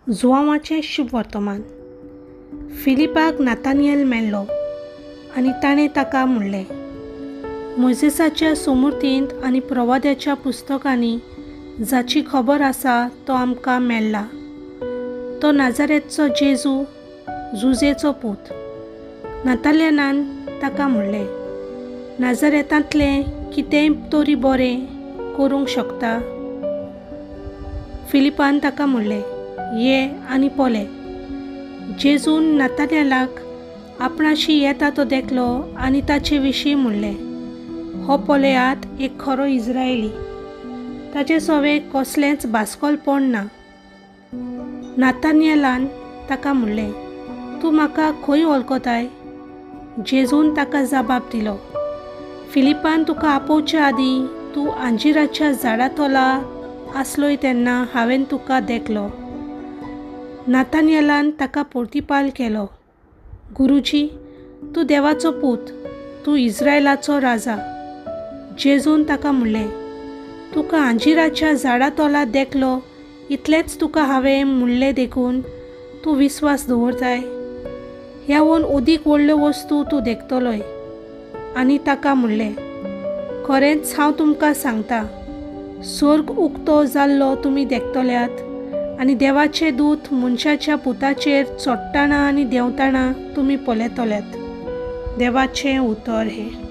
जुआंवाचें शुभवर्तमान. फिलिपाक नातानियल मेळ्ळो आनी ताणें ताका म्हणलें, मोयजेसाच्या सोमुर्तींत आनी प्रवाद्याच्या पुस्तकांनी जाची खबर आसा तो आमकां मेळ्ळा, तो नाजारेतचो जेजू, जुजेचो पूत. नातालियानान ताका म्हणलें, नाजारेतांतलें कितेंय तरी बरें करूंक शकता? फिलिपान ताका म्हणलें, ये आनी पळय. जेजून नातालियालाक आपणाशी येता तो देखलो आनी ताचे विशीं म्हणलें, हो पळयात एक खरो इस्रायली, ताचे सवे कसलेंच बास्कोलपण ना. नातानियलान ताका म्हणलें, तूं म्हाका खंय वळखताय? जेजून ताका जबाब दिलो, फिलिपान तुका आपोवचे आदीं तूं अंजिराच्या झाडा तोला आसलोय तेन्ना हांवें तुका देखलो. नातानियलान ताका प्रतिपाल केलो, गुरुजी, तूं देवाचो पूत, तूं इस्रायलाचो राजा. जेजून ताका म्हणलें, तुका अंजिराच्या झाडा तोला देखलो इतलेंच तुका हांवें म्हणलें देखून तूं विस्वास दवरताय? ह्यावन अदीक व्हडल्यो वस्तू तूं देखतलोय. आनी ताका म्हणलें, खरेंच हांव तुमकां सांगता, स्वर्ग उक्तो जाल्लो तुमी देखतल्यात आनी देवाचे दूत मनशाच्या पुताचेर चडटाना आनी देंवताना तुमी पळयतल्यात. देवाचें उतर हें.